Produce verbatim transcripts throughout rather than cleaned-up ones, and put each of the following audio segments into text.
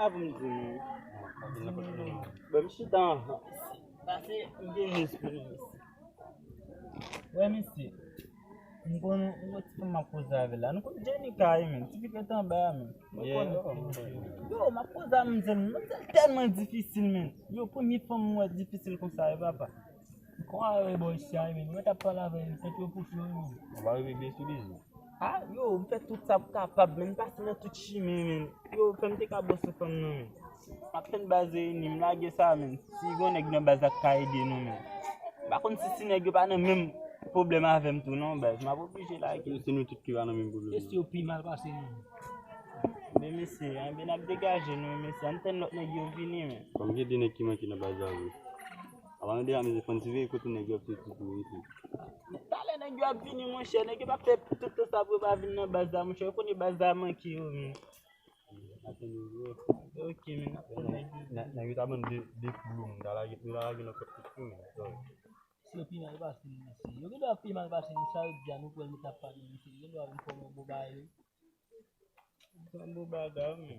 Sa pou m di nou. Bon, m chita anvan. Pase m gen respè pou nou, mesye. Wè, mesye. M konnen yon ti fanm m ap koze avè l la. Nou konn Jenny kay, men. Ti fi ki rete anba a, men. Mwen konnen. Yo, m ap koze a manzèl, manzèl tèlman difisil, men. Yo, premye fanm m wè difisil konsa, wi, papa. Kon a wè bò isi a, men. Mwen t ap pale avè l, tèt yo pou cho, men. Ou pa rive byen sou li, non? Ah, yo, m fè tout sa m kapab, men m pase nan tout chimen, men. Yo, fè m te ka bon sou fanm nan, men. M ap tann baz reyini, m lage sa, men. Si gon nèg nan baz la k ka ede nou, men. M pa konn si ti nèg yo pa nan menm pwoblèm avè m tou, non, baz. M ap oblije lage. Se nou tout ki pa nan menm pwoblèm. E si yo pi mal pase nou? Men mesye, enben n ap degaje nou, mesye. Ann tann lòt nèg yo vini, men. Kòm gen de nèg ki manke nan baz la, wi. Apa nou deja mezi fò n siveye kote nèg yo ap soti tou, mesye. Talè nèg yo ap vini, monchè. Nèg yo p ap fè tout tan sa pou yo pa vin nan baz la, monchè. Yo konnen baz la manke yo, men. Ok, men n ap tann nèg yo. Nèg yo ta ban de, de poul, nou ta lage, nou ta lage nan kòt tout tou, men. Si yo pi mal pase nou, mesye. Yo gendwa pi mal pase nou, sa yo di a, nou kwè nou t ap pale, mesye. Yo gendwa vin fè nou bon bagay, wi. Bon bagay, men.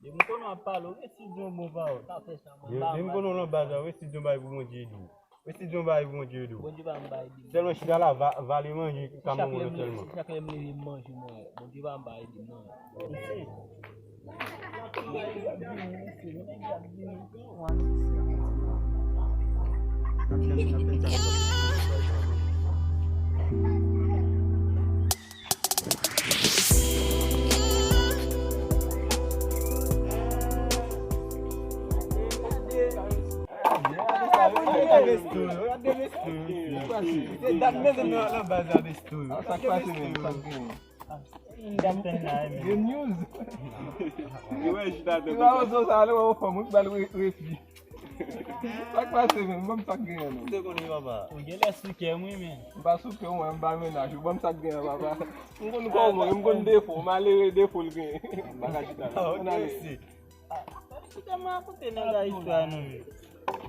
Depi m konnen w ap pale, w resi di yon bon pawòl. Pa fè sa, mwen. Depi m konnen w nan baz la, w resi di yon bagay pou Bondye ede w. W resi di yon bagay pou Bondye ede w. Bondye pa m bay ede m. Sèlman chita la, va, vale manje, ka manman w sèlman. Chak lè m leve, m manje, mwen. Bondye pa m bay ede m, non. Se dat mezanmi nan baz la, Besto. Sa k pase menm? Sa k genyen? Good news. Li pa ozo sa, li wè yon fanm, wi, bal refi. Sa k pase menm? Ban m sa k genyen non. Ou te konnen papa. Ou genlè sou kè m, wi, men. M pa sou kè w, m pa mennaj ou. Ban m sa k genyen, papa. M konn kòman, m konn defo, malere defo l genyen. M pa ka chita la. Ann ale. Ah, se tèlman rakonte nèg la istwa nou, men.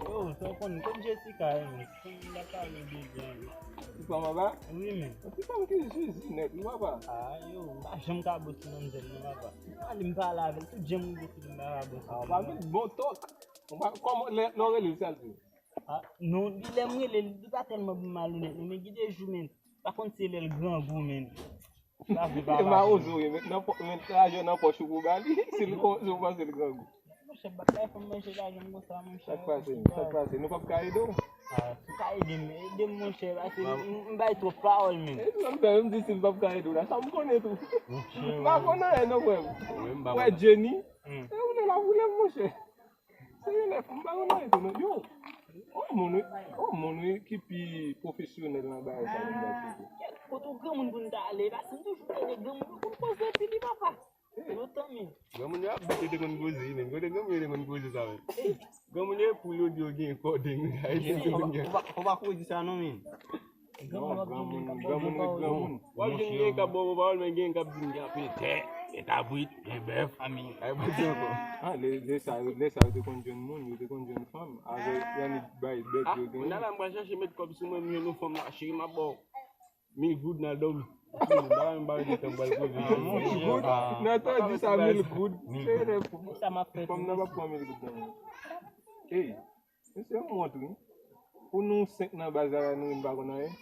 Yo, sa w konn, konn Jessica, wi, men. Konn m ta pale de byen, wi. Ti fanm anba? Wi, men. Ti fanm ki zizi nèt, wi, papa. Ah, yo, m pa janm ka bon sou manzèl, non, papa. M pale, m pale avè l, tout jan m rive sou li, m pa ka bon sou li. Ah, w pa met bon tòk. Ou pa, kòman, lè, lè w rele l, sa l di w? Ah, non, li, lè m rele l, li pa tèlman bon malonèt, non, men gen de jou, men, pa konn se lè l grangou, men. Sa vle pa mawozo, wi, met nan pò-, met lajan nan pòch ou pou ba li. Si l konsa, ou panse l grangou. Monchè, m pa t bay fanm manje lajan m konsa, monchè. Sa k pase? Sa k pase? Nou p ap ka ede w? Ah, si w ka ede m, ede m, monchè, paske m, m, m bay twòp pawòl, men. E sa m fè, m di si m p ap ka ede w la, sa m konnen tou. M pa konn anyen non, frè m. Wè Jenny, e ou nan la boule, monchè. Serye nèt, m pa konn anyen tou non. Yo, yon moun wi, yon moun wi ki pi pwofesyonèl nan bagay sa, m gade. Kote yon granmoun pou n ta ale, paske m toujou tande granmoun yo konn koze epi li papa. Lontan, men. Granmoun yo ap di yo te konn koze, men kote granmoun yo te konn koze sa, men? Granmoun yo, pou yo di yo gen kòdeng, sa e di yo gen. Fò pa, fò pa kouri di sa non, men. Granmoun, granmoun, granmoun, granmoun. W ap jwenn gen k ap ba w bon pawòl, men gen k ap di m gen anpil tè, gen kabrit, gen bèf, fanmi. Ay, pa di ankò. Ah, lè, lè sa yo, lè sa yo te konn jwenn moun, yo te konn jwenn fanm. Avèk Yannick bay bèt yo gen. Ah, nan la m pral chache met kòb sou mwen, m jwenn yon fanm la, cheri, m ap ba w mil goud nan dòmi. M pa menm, m pa menm gen tan m pral poze. Mil goud? Nan tan di sa, mil goud. Fanm nan p ap pran mil goud nan men. Ey. Mesye, m wont wi. Pou nou senk nan baz la, nou menm pa konn anyen.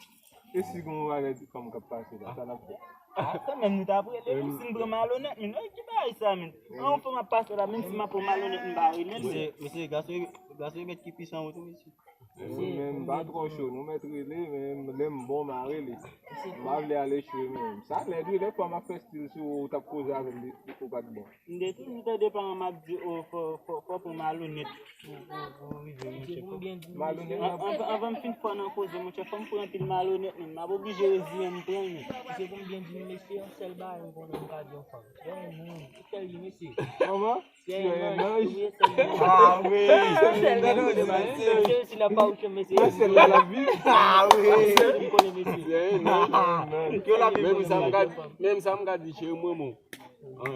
E si gon valè fanm k ap pase la, sa n ap fè? Ah, kanmenm nou t ap rele, menm si n pran malonèt, men, ki bagay sa, men? An, yon fanm ap pase la, menm si m ap pran malonèt, m pa rele l. Mesye, mesye, gason, gason mèt ki pwisan ou tou, mesye. Wi, men m pa twò cho, nou mèt rele, men lè m bon, m a rele. M pa vle al echwe, men sa lèd wi, lè fanm ap fè stil sou ou, ou t ap koze avè l, ou pa t bon. M te toujou tande paran m ap di, o, fò, fò, fò pou malonèt pou, pou, pou rive, monchè. Malonèt nan. An-, anvan, anvan m fin fò nan koze, monchè, fò m pran anpil malonèt, men m ap oblije reziyen m pran l, men. Se pou m byen di nou, mesye, yon sèl bagay m konnen m ka di yon fanm. Yon moun, sèl li, mesye. Kòman? Se yon anj. Ah wi. Sèl li nan pa ou, mesye. Sèl la l ap viv. Ah wi. M konnen, mesye. Menm sa m ka, menm sa m ka di, cheri, m renmen w.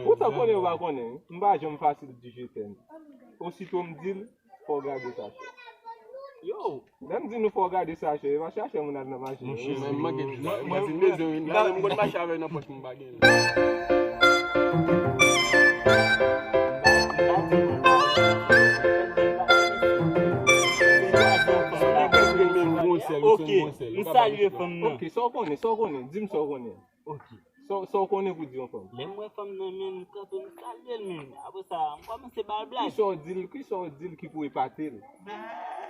Ou ta konnen, ou pa konnen. M pa janm fasil di je t'aime. Osito m di l, fò w gade sachè. Yo! Lè m di nou fò w gade sachè, e pa sachè moun al nan mache. Monchè, men m manke di sa. Mwen, mwen, m bezwen youn. Lè m konn mache avè nan pòch, m pa gen. M pa di nou, M salye fanm nan. Ok, sa w konnen, sa w konnen, di m sa w konnen. Ok. Sa w- sa w konnen pou di yon fanm? Lè m wè fanm nan, men m kanpe, m salye l, men apre sa, m kòmanse ba l blag. Kisa w di l, kisa w di l ki pou epate l?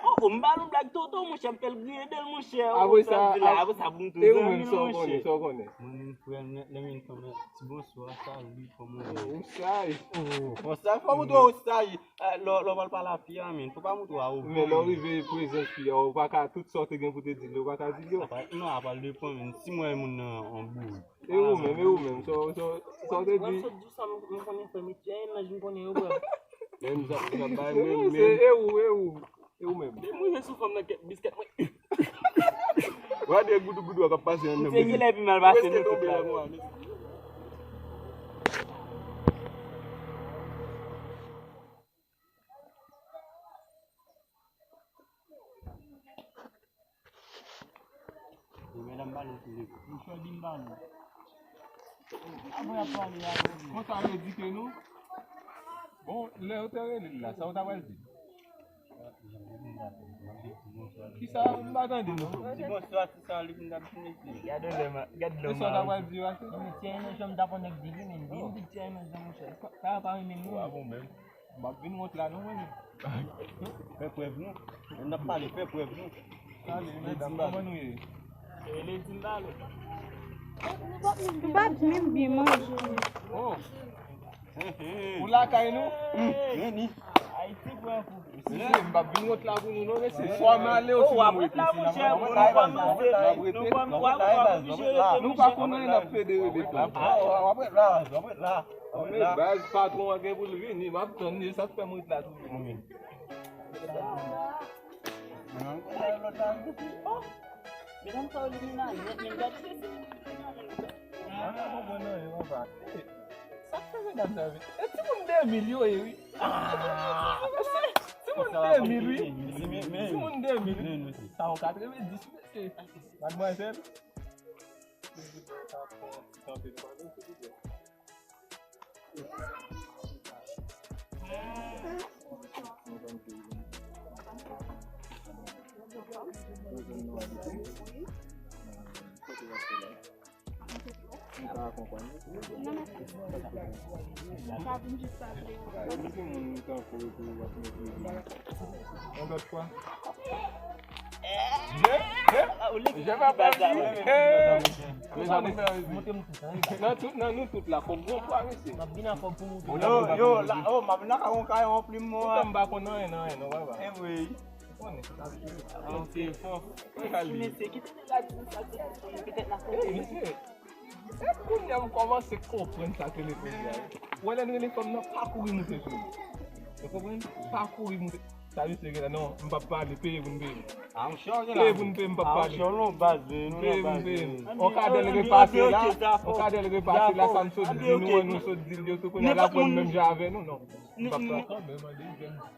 Oh, oh, m ba l yon blag toto, monchè, m fè l griyen de l, monchè. Apre sa, apre sa, pou m tou e ou menm, sa w konnen, sa w konnen? Mwen menm, frè m, lè m jwenn fanm nan, ti bonswa, salut, kòman w ye? Ou saj. Oh, kòman sa, fò moutre w saj. Eh, lè w- lè w pral pale a fi a, men, fò pa moutre w arogant. Men lè w rive prezans fi a, ou pa ka, tout sa w te gen pou te di l, ou pa ka di l yo. Apa- non, apa l depann, men, si m wè moun nan an bouri. E ou menm, e ou menm, sa w- sa w- sa w te di? Mwen sot di sa, m- m konnen frè m, e ti a e nan jim konnen yo, bro. Men m sa- m sa bay men, men. E ou, e ou, e ou menm? Depi m rive sou fanm nan kèk biskèt, mwen. Gade goudougoudou a k ap pase anndan. Se kilè pi mal pase nou tout la. Medam, pale sou li. Monchè, di m pale. Apre y ap pale a. Konsa yo di ke nou. Bon, lè yo te rele l la, sa w ta pral di? Kisa? M pa tande non. Di bonswa, ti sa li vin ap fini. Gade lè ma- gade lè. E sa w ta pral di yo ase? Non, men ti a nan janm t ap on nèg di li, men di m di ti a nan janm, monchè. Sa pa renmen nou. Wa bon menm. M ap vin wont la non, mwen menm. Fè prèv nou. N ap pale, fè prèv nou. Salye, medam, kòman nou ye? Rele di m pale. M pa t menm byen manje. Oh. Ou lakay nou? Vini. Ayiti pran kou. Mesye, m p ap vin wont la pou nou non, mesye. Swa m ale osi m rete. Swa m rete. Nou pa konn anyen n ap federe de fanm. W ap ret la, w ap ret la. Anmwey, baz, patwon an gen pou l vini. M ap tann li, sa k fè m ret la toujou. Oh, medam sa yo limina nèt, men gade se limina nèt. Mwen pa konprann anyen, papa. Sa k fè medam sa yo vin? E timoun de mil yo ye, wi. Timoun de mil, wi. Timoun de mil. Sa yon katrevenndis, mesye. Madmwazèl. Yon lòt fwa. Je, je, je vais pas dire. Mezanmi, nan tout, nan nou tout la, fòk gon fwa, mesye. Yo, yo, la, oh, m ap nan ka yon kay yon plim mwen. Poutan m pa konn anyen, nan anyen, non, papa. Anmwey. Ou konnen. An, se fò. Mesye, kite nèg la di nou sa, se petèt la. Ey, mesye. E kounye a m kòmanse konprann sa k rele kounye a. Ou wè lè n rele fanm nan, pa kouri moute sou li. Ou konprann? Pa kouri moute. Sa misye gen la, non, m p ap pale, peye pou n peye. Peye pou n peye, m p ap pale. Peye pou n peye. On kadèl repase la, on kadèl repase la, sa m sot di nou an, nou sot di l yo tou, kounye a l ap wè m menm jan avè nou, non. M p ap pale.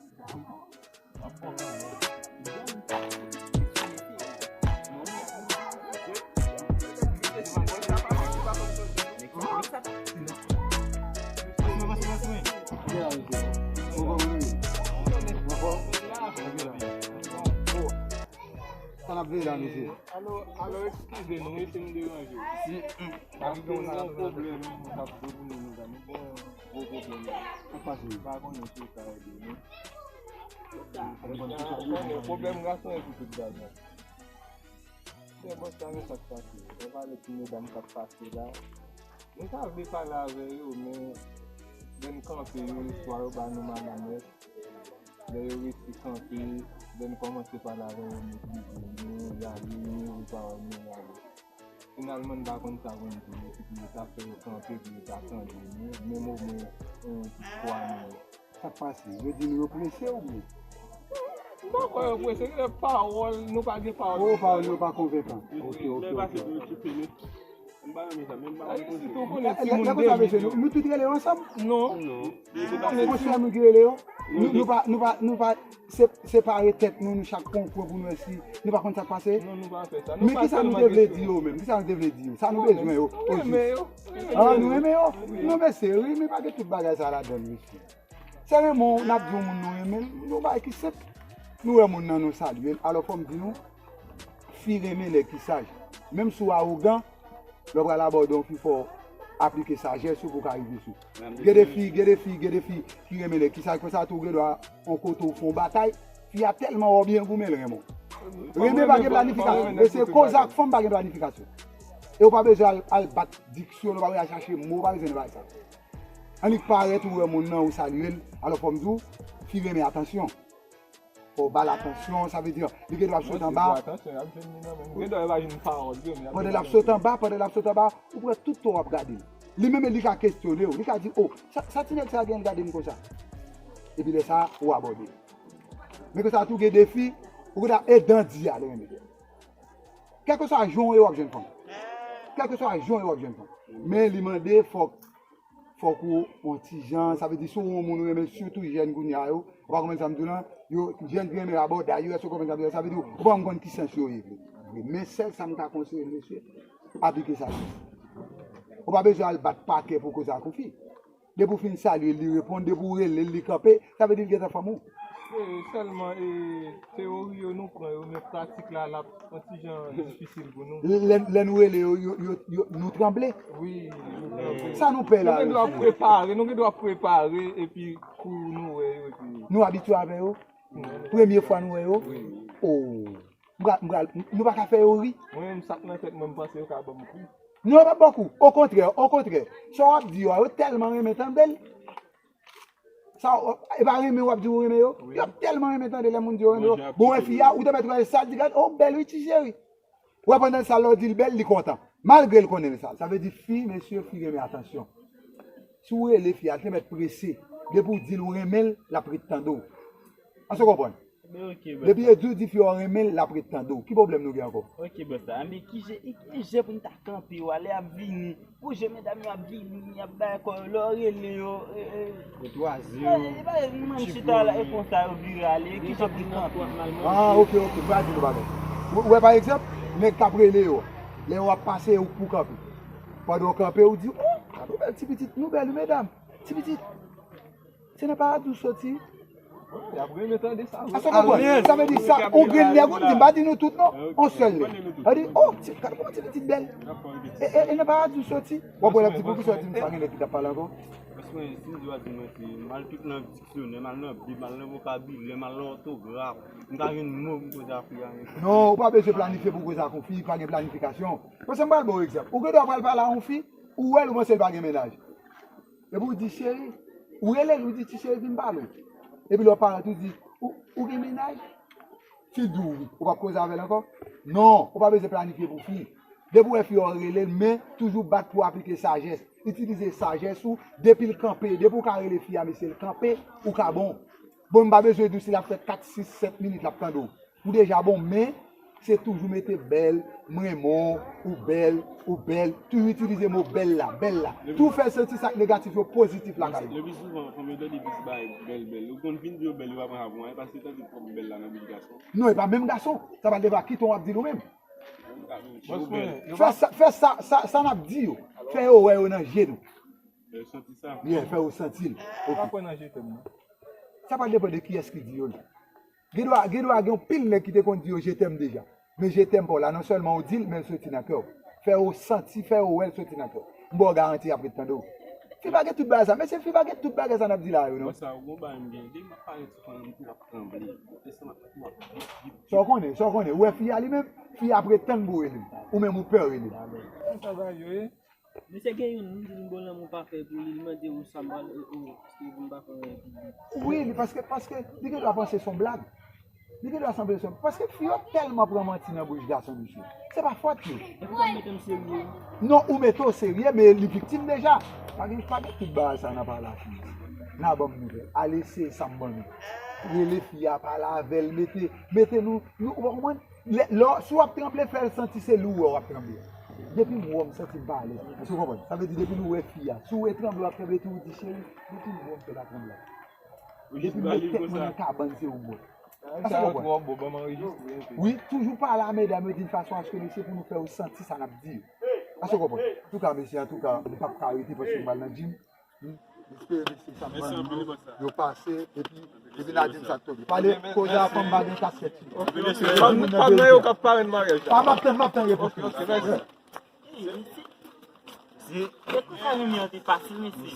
Sa n ap veye la, mesye? Alo, alo, eskize nou, wi, si n deranje w. Paske m gen yon pwoblèm, m t ap di w pou nou, nou gen yon gwo pwoblèm la. Sa k pase? M pa konnen si w ka ede nou. Pwoblèm gason epi tout bagay. Trè bon, sa gen sa k pase. Mwen pale ti medam k ap pase la. Nou ta vle pale avè yo, men lè n kanpe yo, swa yo ba nou malamèt. Lè yo rete kanpe, lè n kòmanse pale avè yo, nou bliye, nou rale, nou rale pawòl, nou rale. Finalman, n pa konn sa pou n di yo, se pou yo ta fè yo kanpe, pou yo ta tande nou, menm omwen yon ti fwa nou. Sa k pase? Yo di nou yo prese oubyen? M pa kwè yo prese, gen pawòl, nou pa gen pawòl. Oh, pawòl yo pa konvenkan. Ok, ok, ok. M pa renmen sa, men m pa konn koze. Lè konsa, mesye, nou, nou tout rele yo ansanm? Non. Non. Se pa frè nou ki rele yo? Nou, nou pa, nou pa, nou pa se- separe tèt nou, nou chak pran yon kwen pou nou wè si nou pa konn sa k pase? Non, nou pa fè sa. Men kisa nou te vle di yo menm? Kisa nou te vle di yo? Sa nou bezwen yo, ojis? Ah, nou renmen yo? Non, mesye, renmen pa gen tout bagay sa ladann, mesye. Se renmen w, n ap di yon moun nou renmen l, yon bagay ki senp. Nou wè moun nan, nou salye l. Alò, fò m di nou, Fi renmen nèg ki saj. Menm si w awogan, lè w pral abòde yon fi, fò w aplike sajès ou pou w ka rive sou. Gen de fi, gen de fi, gen de fi ki renmen nèg ki saj, konsa tou gen dwa yon kote w fè yon batay, fi a tèlman wè w byen goumen l renmen w. Renmen pa gen planifikasyon, mesye, koze ak fanm pa gen planifikasyon. E w pa bezwen al, al bat diksyon, w pa bezwen al chache mo, w pa bezwen nan bagay sa. Annik parèt ou wè moun nan, ou salye l, alò fò m di w, fi renmen atansyon. Fò w ba l atansyon, sa vle di, li gen dwa ap sot anba. Pandan l ap sot anba, pandan l ap sot anba, ou pran tout tan w ap gade l. Li menm li ka kesyone w, li ka di, o, sa, sa ti nèg sa a gen l gade m konsa. Epi lè sa a, ou abòde l. Men konsa tou gen de fi, ou konn ap e dan di a lè renmen. Kèlkeswa jan w ye w ap jwenn fanm. Kèlkeswa jan w ye w ap jwenn fanm. Men li mande fòk, fòk ou yon ti jan, sa vle di si w yon moun ou renmen, sitou jèn kounye a yo, ou pa konprann sa m di w lan, yo, jèn ki renmen abòday yo, èske w konprann sa m di w lan, sa vle di ou pa konn ki sans yo ye vre. Men sèl sa m ka konseye mesye, aplike sa. Ou pa bezwen al bat pakè pou koze ak yon fi. Depi w fin salye l, li reponn. Depi w rele l, li kanpe, sa vle di l gentan fanm ou. E, sèlman, e, teyori yo nou pran yo, men pratik la, l ap yon ti jan difisil pou nou. Lè, lè nou rele yo, yo, yo, yo, nou tranble. Wi, nou tranble. Sa nou pè la, nou gen dwa prepare, nou gen dwa prepare, epi kou nou wè yo, epi nou abitye avè yo. Premye fwa nou wè yo. Wi. O. M pral, m pral, nou pa ka fè yo ri. Mwen menm, sa k nan tèt mwen, m panse yo ka ban m kou. Non, yo p ap ba w kou. Okontrè, okontrè. Sa w ap di yo a, yo tèlman renmen tande l. Sa, e pa renmen w ap di w renmen yo? Wi. Yo ap tèlman renmen tande lè moun di yo renmen yo. Bon, wè fi a, ou te mèt wè l sal, di, gad, o, bèl wi, ti cheri. Wè pandan l sal, lè w di l bèl, li kontan. Malgre l konnen l sal. Sa vle di fi, mesye, fi renmen atansyon. Si w rele fi a, l te mèt prese. Depi w di l ou renmen l, l ap ret tande w. Èske w konprann? Depi yo di w di fi a w renmen l, l ap ret tande w. Ki pwoblèm nou gen ankò? Ok, bòs la. Anben, ki jan, ki jan pou n ta kanpe yo a lè y ap vini? Pou jan medam yo ap vini, y ap bay kò yo, lè w rele yo, e, e. Yo twaze yo. E pa nou menm chita la, e konsa yo vire ale, ki jan pou n kanpe? Ah, ok, ok, m pral di nou bagay. Ou, ou wè, pa egzanp, nèg k ap rele yo, lè yo ap pase, ou pou kanpe. Pandan w kanpe, ou di, o, gade yon bèl ti pitit, nou bèl wi, medam. Ti pitit. Se nan paradi w soti. Y ap renmen tande sa vre. Èske w konprann? Sa vle di sa, yon grenn nèg, ou di, m pa di nou tout non, yon sèl nèg. Sa vle di, o, ti, gade kòman ti pitit bèl. E, e, e nan paradi w soti. W ap wè l ap di, poukisa w di m sa, gen nèg ki t ap pale ankò? Paske si m di w a di mwen, se m al tout nan diksyonè, m al nan Bib, m al nan vokabilè, m al nan òtograf. M ka jwenn mo pou m koze ak fi a. Non, ou pa bezwen planifye pou w koze ak yon fi, pa gen planifikasyon. Paske m pral ba w egzanp. Ou gen dwa pral pale a yon fi, ou wè l, ou panse l pa gen mennaj. Epi w di, cheri, ou rele l, ou di, ti cheri, vin pale w. Epi lè w parèt, ou di, ou, ou gen mennaj? Fi di w wi, ou p ap koze avè l ankò? Non, ou pa bezwen planifye pou fi. Depi w wè fi a, w rele l, men toujou bat pou w aplike sajès. Itilize sajès ou, depi l kanpe, depi w ka rele fi a, mesye, l kanpe, ou ka bon. Bon, m pa bezwen di w si l ap fè kat, sis, sèt minit, l ap tande w. Ou deja bon, men se toujou mete bèl, m renmen w, ou bèl, ou bèl. Toujou itilize mo bèl la, bèl la. Tou fè l santi sa k negatif yo pozitif lakay li. Le pi souvan, fanm yo tande plis bay bèl, bèl. Ou konn fin di yo bèl, yo pa pran sa pou anyen, paske yo tande twòp bèl la nan bouch gason. Non, e pa menm gason. Sa pral depann ki ton w ap di l ou menm. Fè sa, fè sa, sa, sa n ap di yo. Fè yo wè yo nan je nou. Fè yo santi sa. Yeah, fè yo santi l. Ok. Pa kwè nan je t'aime, non. Sa pral depann de kiyès ki di yo l. Gen dwa, gen dwa gen yon pil nèg ki te konn di yo je t'aime deja. Men je t'aime pa w la, non sèlman ou di l, men l soti nan kè w. Fè yo santi, fè yo wè l soti nan kè w. M ba w garanti y ap ret tande w. Fi pa gen tout bagay sa, mesye, fi pa gen tout bagay sa n ap di la yo, non. Bon, sa, ou gon bagay m gen, depi m ap pale sou fanm, m tou ap tranble. Se sa m ap, m ap vip, vip, vip. Sa w konnen, sa w konnen, ou wè fi a li menm, fi a ap ret tann pou w rele l. Ou menm ou pè rele l. Konsa bagay yo ye. Mesye gen youn, m di l bon lanmou pa fè pou li, li mande ou sa m pral, e, o, paske m pa fè anyen pou li. Wi, li, paske, paske li gen dwa panse se yon blag. Li gen dwa sanble se yon, paske fi yo tèlman pran manti nan bouch gason, mesye. Se pa fòt li. Epi w mete m serye. Non, ou mete w serye, men li viktim deja. Pa gen, pa gen tout bagay sa nan pale a fi. Nan ban m nouvèl. Ale eseye sa m ban nou. Rele fi a, pale avè l, mete, mete nou, nou, ou pa konprann? Lè, lè, si w ap tranble, fè l santi se li w wè w ap tranble. Depi m wè w, m santi m pa alèz. Èske w konprann? Sa vle di, depi nou wè fi a, si w wè tranble, w ap tranble tou, ou di, cheri, depi m wè w, m fè l ap tranble. Depi m met tèt mwen nan kabann, se ou m wè. Èske w konprann? Wi, toujou pale a medam yo d'une façon à ce que, mesye, pou nou fè yo santi sa n ap di yo. Èske w konprann? Antouka, mesye, antouka, m p ap ka rete paske m pral nan gym. M espere mesye sa m ban nou yo pase, epi Epi n a di m sa k tou. Pale koze a, fanm pa gen kaskèt. Fanm nan yo k ap parenn maryaj la. M ap tann, m ap tann repons. Ok, mèsi. Se konsa renmen an te fasil, mesye.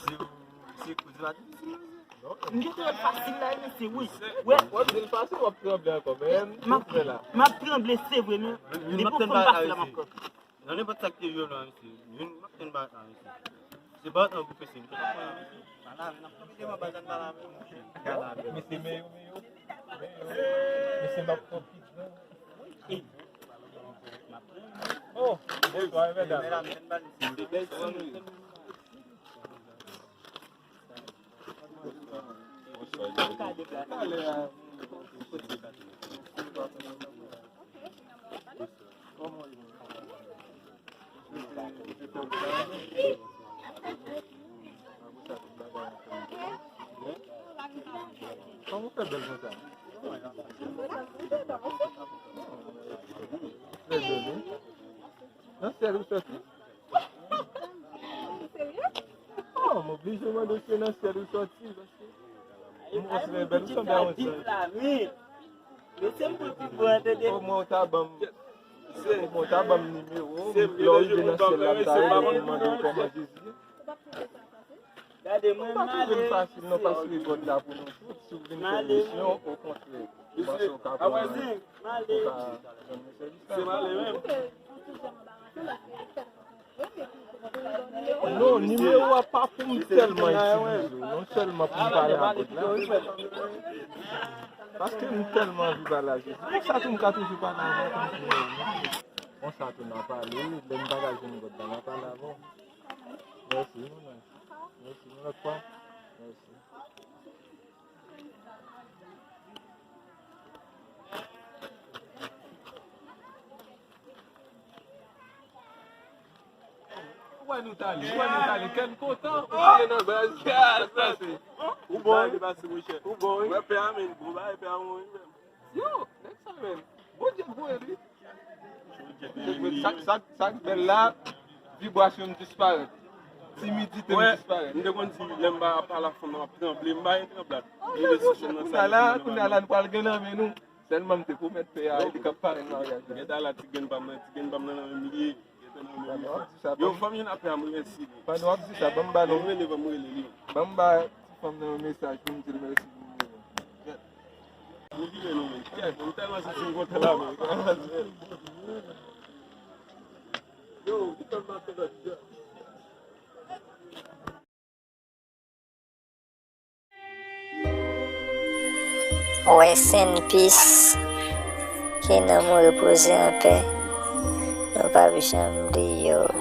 M te twò fasil la, mesye, wi. Wè. W ap di l fasil, w ap tranble ankò, men m ap tranble, se vre, men depi yon fanm pase la, m ap kanpe. Nan nenpòt sa k te rive la, mesye. Youn, m ap tann bagay la, mesye. Se bagay la pou pese, m te konprann. Pa lave, n ap konpete mwen, bagay la, pa lave, monchè. Pa lave. Mesye, men yo, men yo. Men yo. Mesye, m ap pran pik, non. Oh, bonswa, medam. Se bèl ti moun. Kòman w fè bèl konsa? Trè bèl, wi. Nan syèl ou sòti? Oh, m oblije mande w si se nan syèl ou sòti, paske m konsidere bèl ou sanble a yon zanj. Mesye, m pou pi bon, tande. Omwen ou ta ban m, omwen ou ta ban m nimewo w, lè w rive nan syèl la, m ta rele pou m mande w kòman Jezi ye. Gade mwen, m pa twouve l fasil non, paske God la pou nou tout. Si w vin fè misyon, okontrè, m panse w ka pran, w ka jwenn yon sèvis la. Non, nimewo a pa pou m tèlman itilize w, non, sèlman pou m pale a God la. Paske m tèlman anvi pale a Jezi. Konsa tou m ka toujou pale avè w, konn nimewo w. Konsa tou n a pale, lè m pa ka jwenn God la, m a pale avè w. Mèsi, mèsi. Mèsi, yon lòt fwa. Mèsi. Ou wè nou t ale, ou wè nou t ale, kè n kontan, ou tire nan baz, sa k pase? Ou bon, wi. Ou bon, wi. Wè pè a, men, bon bagay, pè a, bon, wi, men. Yo, nèg sa, men. Bondye k voye l, wi. Sa, sa, sa k bèl la, vibrasyon m disparèt. Timidite m disparèt. M te konn di, lè m pa pale ak fanm nan, m ap tranble, m pa gen tranblad. M rive sou sèn nan, kounye a la, kounye a la, nou pral gen nan men nou. Sèlman m te pwomèt pè a, li k ap parenn maryaj la. Geta la, ti grenn pa m nan, ti grenn pa m nan, nan men m li ye. Geta nan men m li ye. Yo, fanm jèn apre a, m remèsye li. Pandan w ap di sa, ban m ba non. Ban m rele, ban m rele li. Ban m ba ti fanm nan yon mesaj pou m di l mèsi pou nimewo. Mwen vire non, men. Kèt, mwen tèlman santi m kontan la, men. Yo, li fè m pase lòt jan. Rest in peace. Ke nanm ou repoze an pè. Nou p ap janm bliye w.